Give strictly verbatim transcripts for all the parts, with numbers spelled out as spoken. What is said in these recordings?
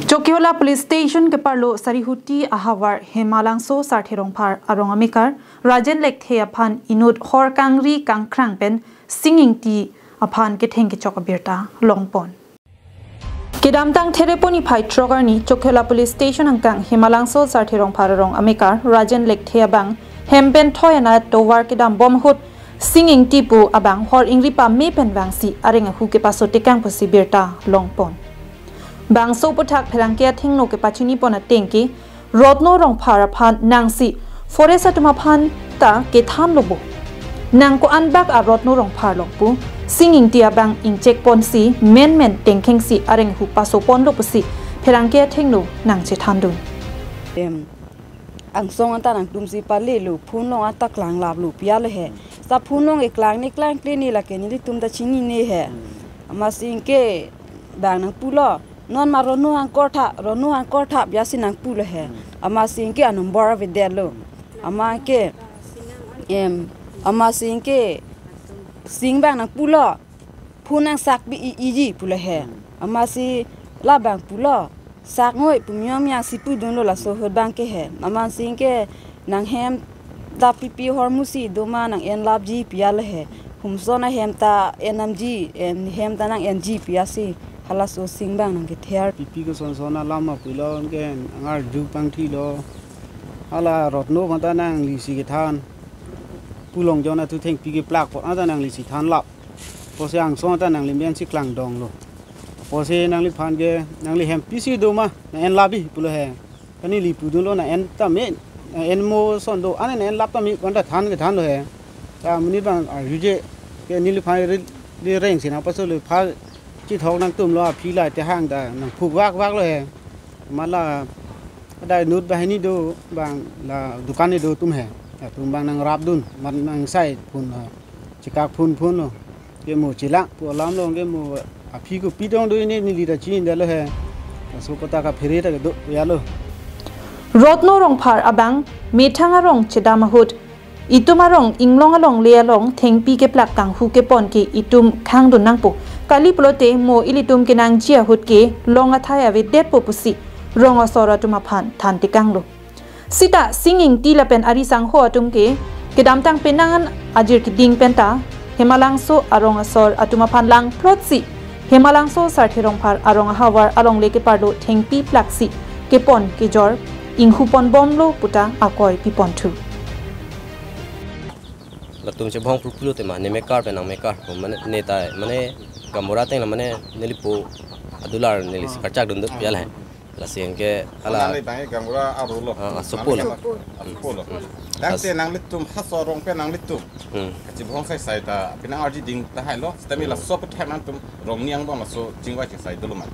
Chokihola Police Station keparlo Sarihuti ahavar Hemalangso Sarthe Rongphar arong amekar Rajen Lekthe aphan inut hor kangri kangkrang pen Sing Ingti aphan ketheng kechok abirta longpon. Kedamtang Thereponi phai throk arni Chokihola Police Station angkang Hemalangso Sarthe Rongphar arong amekar Rajen Lekthe abang hem pen thoi anat tovar kedam bom ahut Sing Ingti pu abang hor ingri pame pen vangsi areng ahu kepaso tekang pusi birta longpon. Bangso aphuthak pherangke athengno kepachini pon ateng ke Rotno Rongphar aphan nangsi forest atum aphan ta kethan lo bo. Nang ko-an bak a Rotno Rongphar lo pu Sing Ingti abang ingchek ponsi menmen tengkhengsi areng ahu paso ponlo pusi pherangke athengno nangchethandun. Em, angsong anta nangtumsi pale lo, phone along anta klanglap lo pi ale he. Sa phone along e klang ne klang kle ne lake nelitum ta chinine he. Amatsi ke bang nangpulo, non ma Rotno hang kortha, Rotno hang kortha pi asi nangpulo he. Amatsi ke anumber avedetlo. Amatsi ke, em, amatsi ke Sing bang nangpulo, phone nangsak pi i iji pulo he. Amatsi labang pulo, sak ngoi pu miyong miyang si pudunlo laso ahut abang ke he. Amatsi ke nanghem ta pipi hormu si doma nang-en lapji pi ale he. Humson ahem ta en namji, en hem ta nang-enji pi asi halaso Sing bang nangkether. Pipi kosonson alam ma pulo ke nang arju pangthilo. Hala Rotno aphan ta nanglisi kethan. Pu long jon athu thengpi keplak apot anta nanglisi thanlap. Apotsi angsong anta nangli mensi klangdong lo. Apotsi nangliphan ke nangli hem pisi doma nang-en lapji pulo he. Kani li pudunlo nang-en tame, nang-en mo son do, ane nang-en lap tame pu anta than kethanlo he. Ta monit bang arjuje ke neliphan ri, ri rengsi nangpaso lo pha chithok nangtumlo aphi la te hang ta nangphuk vak vaklo he. Mala ada inut banghini do bang la dukan ni do atum he. Atum bang nangrapdun, mat nangsai phone ha. Chekak phone phone lo. Ke mo chilak pu alam lo ke mo aphi kopi dong do ini neli ta chinidetlo he. Laso kota kaphere ta kedo ya lo. Rotno Rongphar abang methang arong chedam ahut itum arong inglong alongle along thengpi keplak kanghu kepon ke itum khangdun nangpo. Kali pulote mo ilitum kenangji ahut ke long athai avedetpo pusi rong asor atum aphan than tekanglo. Sita Sing Ingti lapen ari sangho atum ke kedamtang penang an ajir keding penta Hemalangso arong asor atum aphan langplotsi Hemalangso Sarthe Rongphar arong ahavar alongle keparlo thengpi plaksi kepon kejor inghu pon bomlo puta akoi piponthu. Latum chebohong pulpulu tema ne mekar pen nang mekar mane ne ta mane gaonbura ateng la mane nelipo adular nelisi karchak dunduk pi ale he. Lasi ke hala. Nangli bang gaonbura arlo. Ah, ah, sopo lo. Nangli sopo. Ah, sopo lo. Hmm. Dang te nanglitum halaso arong pen nanglitum. Hmm. Kachebohong sai sai ta penang arji ding tahai lo. Sitame laso aphuthak nangtum rong ni angbong laso chingvai chingsai dolo ma.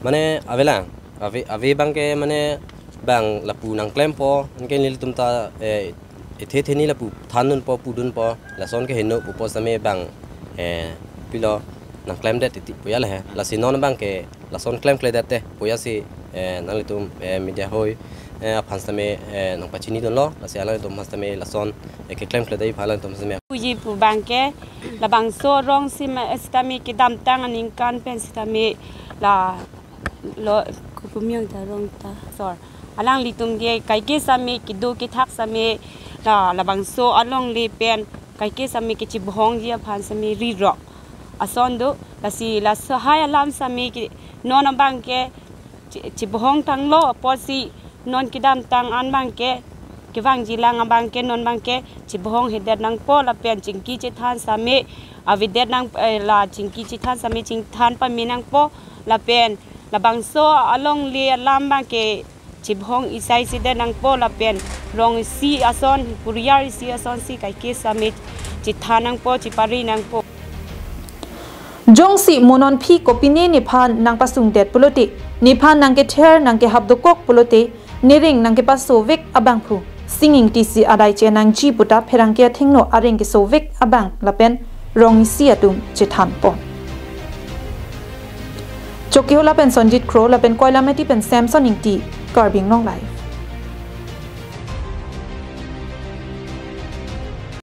Mane avelang, ave, ave abang ke mane bang lapu nangklempo, anke nelitum ta, eh, ethe theni lapu thandunpo, pudunpo, lason ke heno pupo sitame bang, eh, pilo nangklemdet titi pu ya le he. Lasi non abang ke lason klemkledet te pu ya si, eh, nanglitum, eh, media hoi, eh, aphan sitame, eh, nangpachinidunlo, lasi alanglitum aphan sitame lason, eh, keklemkledet aphan alanglitum sitame. Puji pu abang ke, labangso arong si ma, sitame kedamtang aningkan pen sitame la lo, kopi miyong ta rong ta sor. Alanglitum ke kaike sitame kedo kethak sitame la labangso alongle pen kaike sitame kechebohongji aphan sitame rirok ason do. Lasi laso hai alam sitame ke non abang ke che-, chebohong tanglo apotsi non kedamtang an abang ke kevangji lang abang ke non abang ke chebohong hedet nangpo lapen chingki chethan sitame avedet nang, eh, la chingki chethan sitame chingthan pame nangpo lapen labangso alongle alam abang ke chebohong isai sedet nangpo lapen rong isi ason, kuriar isi ason si kaike sitame chethan nangpo, chepari nangpo. Jongsi mo non aphi kopine nephan nangpasungdet pulote, nephan nangkether nangkehap dokok pulote, nereng nangkepaso vek abangphu Sing Ingti si adai chenangji puta pherangke athengno areng keso vek abang lapen rong isi atum chethanpon. Chokihola pen Sonjit Kro lapen Koilamati pen Samson Ingti, Karbi Anglong Live.